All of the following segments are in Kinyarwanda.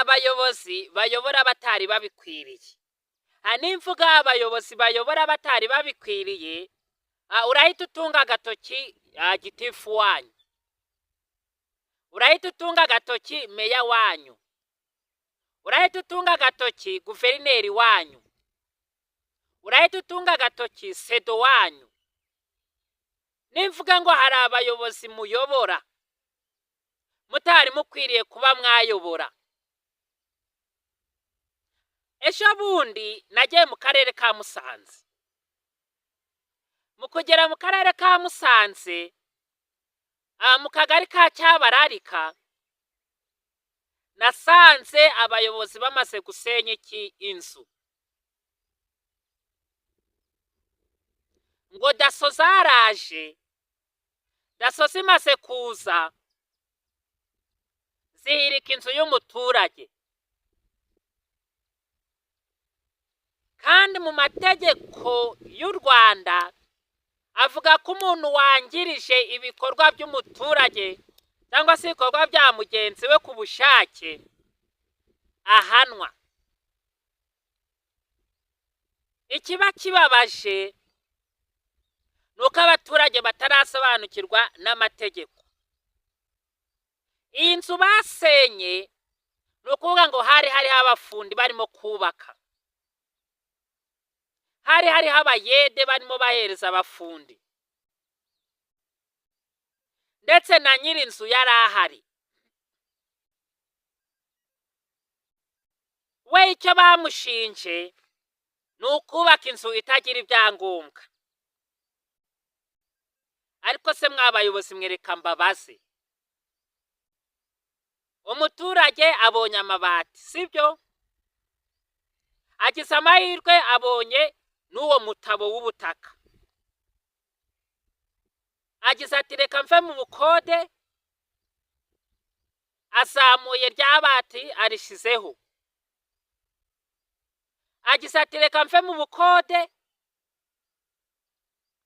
Abayobozi bayobora batari babikwiriye. Nimvuga abayobozi bayobora batari babikwiriye, urahita utunga agatoki gitifu wanyu, urahita utunga agatoki meya wanyu, urahita utunga agatoki guverineri wanyu, urahita utunga agatoki SEDO wanyu. Nimvuga ngo hari abayobozi muyobora mutari mukwiriye kuba mwayobora. Ejo bundi nagiye mu karere ka Musanze. Mu kugera mu karere ka Musanze, mu kagari ka Cyabararika, nasanze abayobozi bamaze gusenya iki inzu. Ngo DASSO zaraje, DASSO zimaze kuza zihirika inzu y'umuturage. Kandi mu mategeko y'u Rwanda avuga ko umuntu wangirije ibikorwa by'umuturage cyangwa se ibikorwa bya mugenzi we ku bushake ahanwa. Ikiba kibabaje ni uko abaturage batarasobanukirwa n'amategeko. Iyi nzu basenye ni ukuvuga ngo hari hariho abafundi barimo kubaka, hari hariho abayede barimo bahereza abafundi, ndetse na nyir'inzu yari ahari. We icyo bamushinje ni ukubaka inzu itagira ibyangombwa. Ariko se mwabayobozi mwereka mbabaze, umuturage abonye amabati, sibyo? Agize amahirwe abonye n'uwo mutabo w'ubutaka, agize ati reka mve mu bukode, azamuye rya bati arishizeho, agize ati reka mve mu bukode,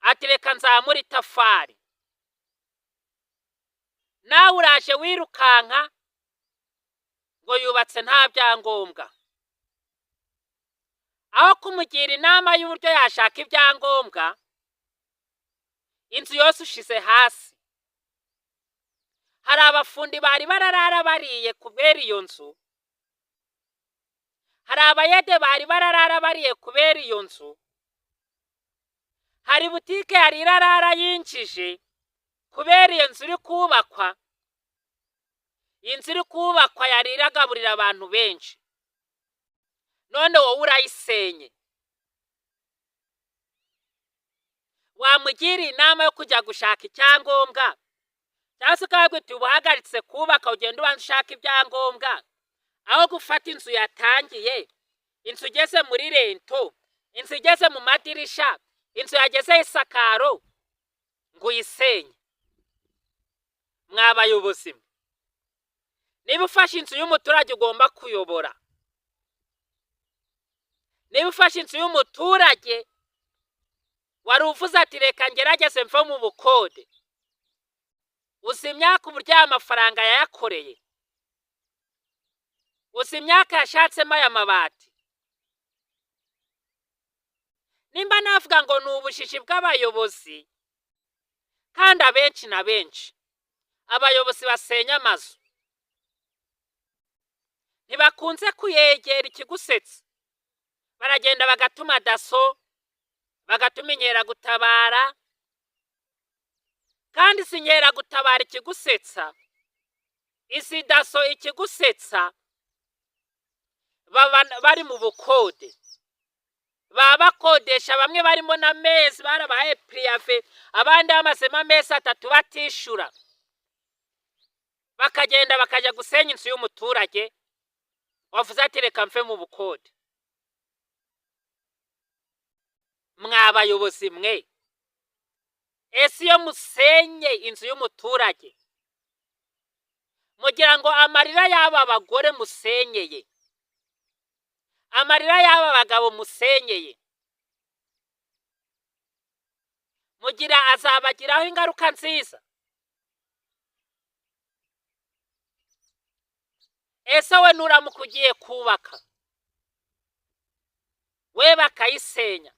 ati reka nzamure itafari. Nawe uraje wirukanka ngo yubatse nta byangombwa. Aho kumugira inama y'uburyo yashaka ibyangombwa, inzu yose ushize hasi. Hari abafundi bari bararara bariye kubera iyo nzu, hari abayede bari bararara bariye kubera iyo nzu, hari butike yari irarara yinjije kubera iyo nzu iri kubakwa. Iyi nzu iri kubakwa yari iragaburira abantu benshi, none wowe urayisenye. Wamugira inama yo kujya gushaka icyangombwa, cyangwa se ukababwira uti ubuhagaritse kubaka ugenda ubanza ushaka ibyangombwa, aho gufata inzu yatangiye, inzu igeze muri rento, inzu igeze mu madirisha, inzu yagezeho isakaro, ngo uyisenye. Mwa bayobozi mwe, niba ufashe inzu y'umuturage ugomba kuyobora, niba ufashe inzu y'umuturage wari uvuze ati reka ngerageze mve mu bukode, uzi imyaka uburyo aya mafaranga yayakoreye, uzi imyaka yashatsemo aya mabati. Nimba navuga ngo ni ubujiji bw'abayobozi, kandi abenshi na benshi abayobozi basenya amazu ntibakunze kuyegera ikigusetsa, baragenda bagatuma DASSO, bagatuma inkeragutabara, kandi si inkeragutabara ikigusetsa, izi DASSO ikigusetsa baba bari mu bukode, baba bakodesha, bamwe barimo n'amezi barabahaye préavis, abandi bamazemo amezi 3 batishura, bakagenda bakajya gusenya inzu y'umuturage wavuze ati reka mve mu bukode. Mwa bayobozi mwe, ese iyo musenye inzu y'umuturage mugira ngo amarira y'aba bagore musenyeye, amarira y'aba bagabo musenyeye, mugira azabagiraho ingaruka nziza? Ese we nuramuka ugiye kubaka, we bakayisenya,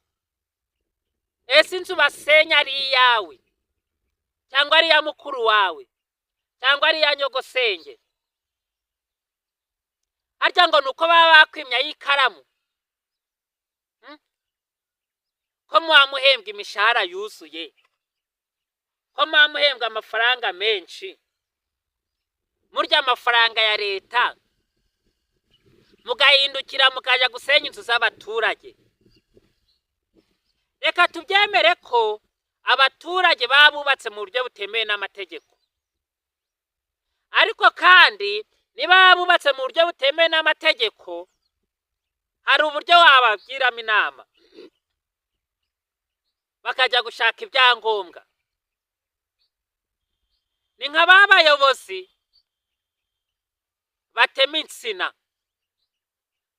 ese inzu basenya ari iyawe, cyangwa ari iya mukuru wawe, cyangwa ari iya nyogosenge? Harya ngo ni uko baba bakwimye ay'ikaramu? Ko muba muhembwa imishahara yuzuye, ko muba muhembwa amafaranga menshi, murya amafaranga ya leta, mugahindukira mukajya gusenya inzu z'abaturage? Reka tubyemere ko abaturage baba bubatse mu buryo butemewe n'amategeko, ariko kandi niba baba bubatse mu buryo butemewe n'amategeko, hari uburyo wabagiramo inama bakajya gushaka ibyangombwa. Ni nka ba bayobozi batema insina,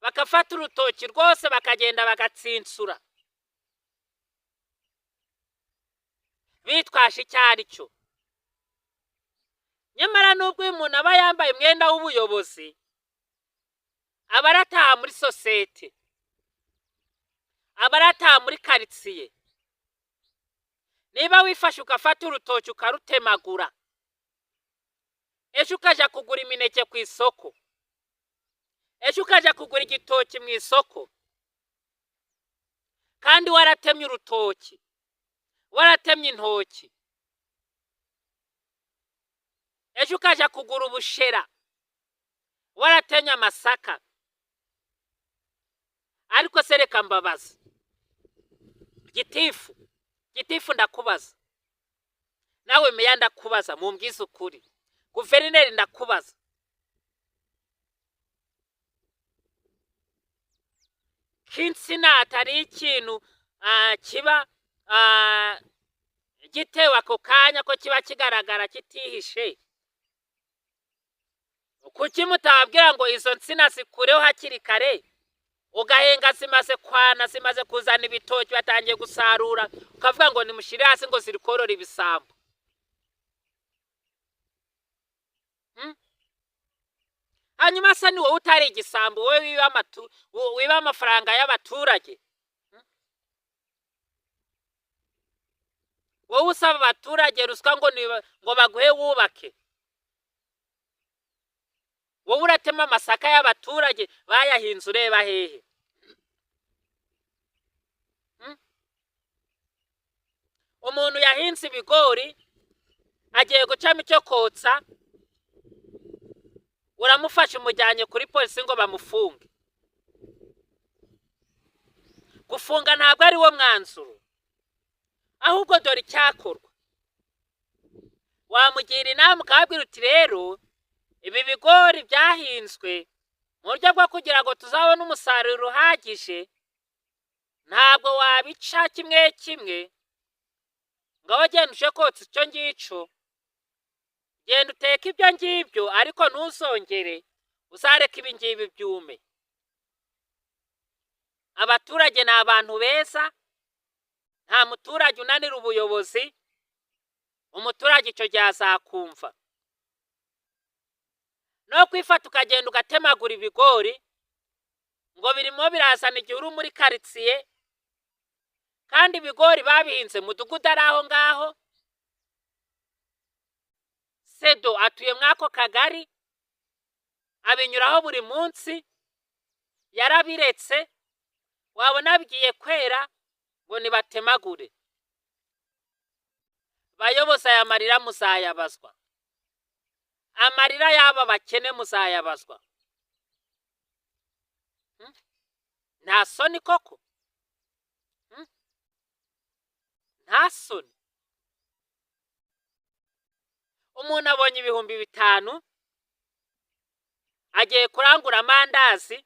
bagafata urutoki rwose bakagenda bagatsinsura bitwaje icyo ari cyo. Nyamara nubwo uyu muntu aba yambaye umwenda w'ubuyobozi, aba arataha muri sosiyete, aba arataha muri karitsiye. Niba wifashe ugafata urutoki ukarutemagura, ejo ukajya kugura imineke ku isoko, ejo ukajya kugura igitoki mu isoko, kandi waratemye urutoki, waratemye intoki, ejo ukajya kugura ubushera, waratemye amasaka. Ariko se reka mbabaza, gitifu, gitifu ndakubaza, nawe meya ndakubaza, mumbwize ukuri, guverineri ndakubaza, ko insina atari ikintu kiba gitewe ako kanya, ko kiba kigaragara kitihishe, kuki mutababwira ngo izo nsina zikureho hakiri kare, ugahenga zimaze kwana, zimaze kuzana ibitoki, batangiye gusarura, ukavuga ngo nimushyire hasi ngo ziri korora ibisambo? Hanyuma se ni wowe utari igisambo, wowe wiba amafaranga y'abaturage, wowe usaba abaturage ruswa ngo baguhe wubake, wowe uratema amasaka y'abaturage bayahinze ureba hehe? Umuntu yahinze ibigori agiye gucamo icyo kotsa, uramufashe umujyanye kuri polisi ngo bamufunge. Gufunga ntabwo ari wo mwanzuro, ahubwo dore icyakorwa. Wamugira inama ukababwira uti rero ibi bigori byahinzwe mu buryo bwo kugira ngo tuzabone umusaruro uhagije, ntabwo wabica kimwe kimwe ngo genda uje kotsa icyo ngicyo, genda uteke ibyo ngibyo, ariko ntuzongere, uzareke ibi ngibi byume. Abaturage ni abantu beza, nta muturage unanira ubuyobozi, umuturage icyo gihe azakumva. No kwifata ukagenda ugatemagura ibigori ngo birimo birazana igihuru muri karitsiye, kandi ibigori babihinze mudugudu ari aho ngaho, sedo atuye mw'ako kagari, abinyuraho buri munsi, yarabiretse, wabona bigiye kwera ngo nibatemagure. Bayobozi, aya marira muzayabazwa, amarira y'aba bakene muzayabazwa. Nta soni koko? Nta soni? Umuntu abonye 5000 agiye kurangura amandazi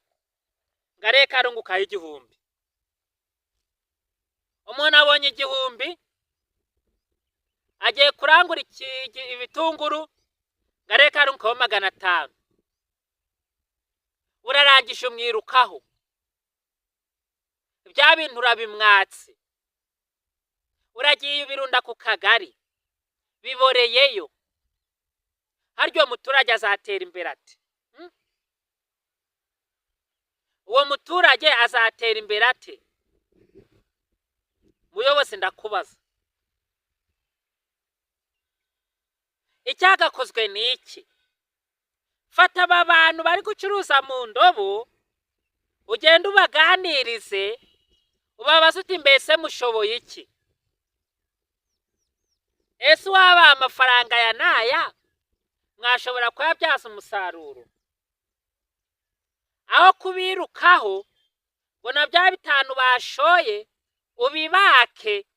ngo areke arungukaho 1000. Umuntu abonye 1000 agiye kurangura ibitunguru ngo areke arungukaho 500. Urarangije umwirukaho, bya bintu urabimwatse, uragiye ubirunda ku kagari, biboreyeyo. Harya uwo muturage azatera imbere ati? Uwo muturage azatera imbere ate? Muyobozi, ndakubaza, icyagakozwe ni iki? Fata aba bantu bari gucuruza mu ndobo, ugende ubaganirize, ubabaze uti: "Mbese mushoboye iki? Ese uwabaha amafaranga aya n'aya mwashobora kuyabyaza umusaruro?" Aho kubirukaho ngo na bya 5 bashoye ubibake.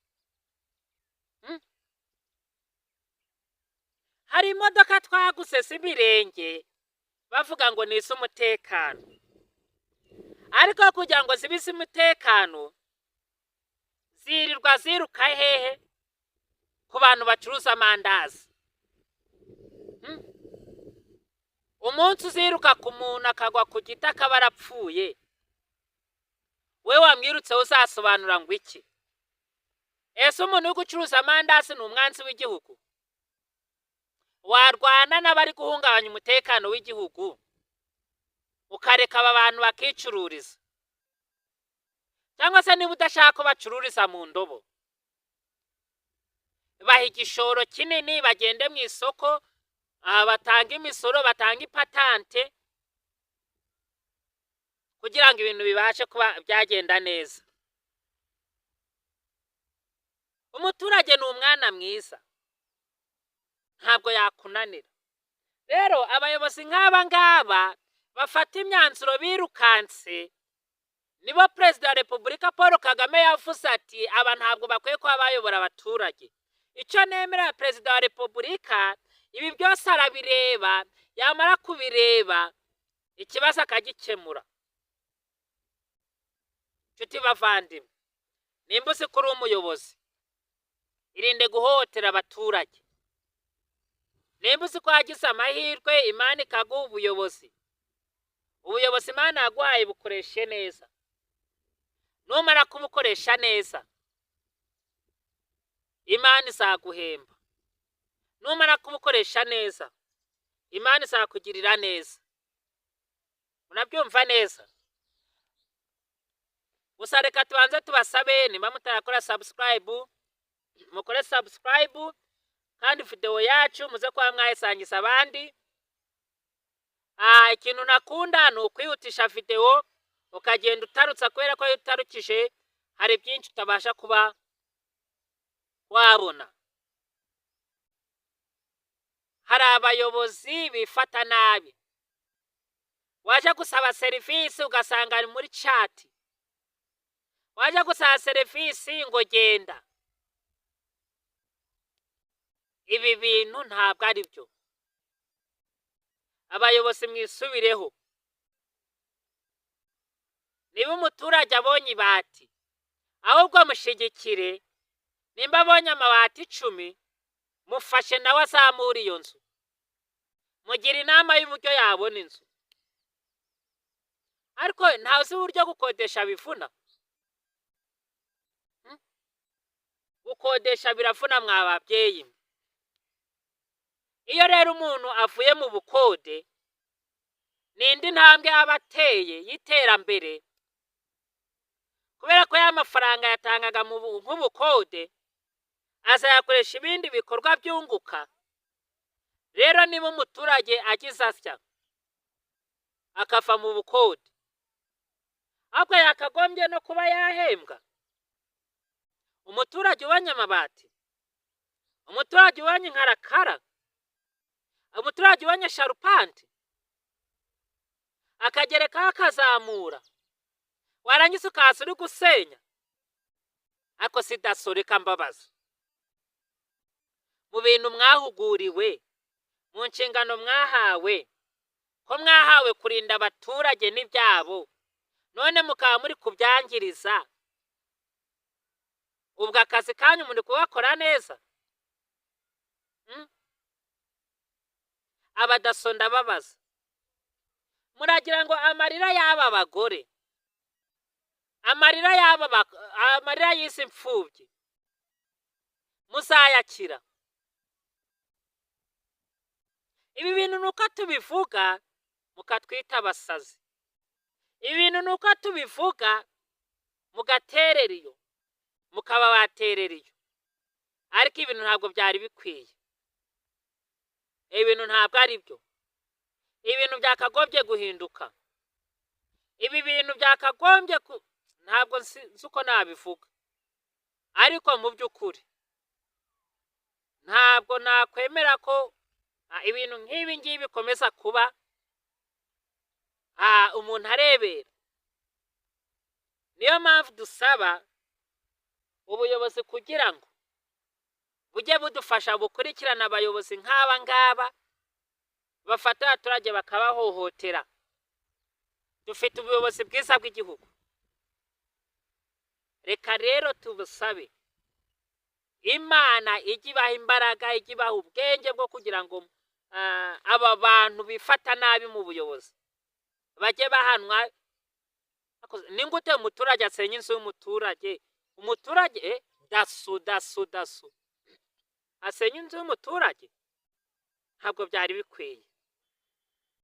Hari imodoka twaguze z'ibirenge bavuga ngo ni iz'umutekano, ariko kugira ngo zibe iz'umutekano zirirwa ziruka hehe? Ku bantu bacuruza amandazi. Umunsi uziruka ku muntu akagwa ku giti akaba arapfuye, we wamwirutseho uzasobanura ngo iki? Ese umuntu uri gucuruza amandazi ni umwanzi w'igihugu? Warwana n'abari guhungabanya umutekano w'igihugu, ukareka aba bantu bakicururiza? Cyangwa se niba udashaka ko bacururiza mu ndobo, baha igishoro kinini, bagende mu isoko, batange imisoro, batange ipatante, kugira ngo ibintu bibashe kuba byagenda neza. Umuturage ni umwana mwiza, ntabwo yakunanira. Rero abayobozi nk'aba ngaba bafata imyanzuro birukanse, nibo Perezida wa Repubulika Paul Kagame yavuze ati: "Aba ntabwo bakwiye kuba bayobora abaturage." Icyo nemera Perezida wa Repubulika, ibi byose arabireba, yamara kubireba ikibazo akagikemura. Nshuti bavandimwe, nimba uzi ko uri umuyobozi, irinde guhohotera abaturage. Nimba uzi ko wagize amahirwe Imana ikaguha ubuyobozi, ubuyobozi Imana yaguhaye bukoreshe neza. Numara kubukoresha neza, Imana izaguhemba. Numara kubukoresha neza, Imana izakugirira neza. Murabyumva neza? Gusa reka tubanze tubasabe, nimba mutarakora subscribe, mukore subscribe, kandi videwo yacu muze kuba mwayisangiza abandi. Ikintu nakunda ni ukwihutisha videwo ukagenda utarutsa, kubera ko iyo utarukije hari byinshi utabasha kuba wabona. Hari abayobozi bifata nabi, waje gusaba serivisi ugasanga ari muri chat, waje gusaba serivisi ngo genda. Ibi bintu ntabwo ari byo. Abayobozi, mwisubireho. Niba umuturage abonye ibati, ahubwo mushigikire. Nimba abonye amabati 10, mufashe nawe azamure iyo nzu, mugira inama y'uburyo yabona inzu. Ariko ntawe uzi uburyo gukodesha bivuna. Gukodesha biravuna, mwa babyeyi. Iyo rero umuntu avuye mu bukode, ni indi ntambwe aba ateye y'iterambere, kubera ko ya mafaranga yatangaga nk'ubukode azayakoresha ibindi bikorwa byunguka. Rero niba umuturage agize atya akava mu bukode, ahubwo yakagombye no kuba yahembwa. Umuturage ubonye amabati, umuturage ubonye inkarakara, umuturage ubonye charpente akagerekaho akazamura, warangiza ukaza uri gusenya. Ariko si DASSO, reka mbabaza, mu bintu mwahuguriwe, mu nshingano mwahawe, ko mwahawe kurinda abaturage n'ibyabo, none mukaba muri kubyangiriza, ubwo akazi kanyu muri kugakora neza? AbaDASSO ndababaza, muragira ngo amarira y'aba bagore, amarira y'aba amarira y'izi mfubyi muzayakira? Ibi bintu ni uko tubivuga mukatwita abasazi. Ibintu ni uko tubivuga mugaterera iyo, mukaba baterera iyo, ariko ibintu ntabwo byari bikwiye. Ibintu ntabwo ari byo. Ibintu byakagombye guhinduka. Ibi bintu byakagombye ku, ntabwo nzi uko nabivuga, ariko mu by'ukuri ntabwo nakwemera ko ibintu nk'ibi ngibi bikomeza kuba umuntu arebera. Niyo mpamvu dusaba ubuyobozi kugira ngo bujye budufasha bukurikirana abayobozi nk'aba ngaba bafata abaturage bakabahohotera. Dufite ubuyobozi bwiza bw'igihugu, reka rero tubusabe Imana ijye ibaha imbaraga, ijye ibaha ubwenge bwo kugira ngo aba bantu bifata nabi mu buyobozi bajye bahanwa. Ni gute umuturage asenya inzu y'umuturage? Umuturage daso daso daso asenya inzu y'umuturage, ntabwo byari bikwiye.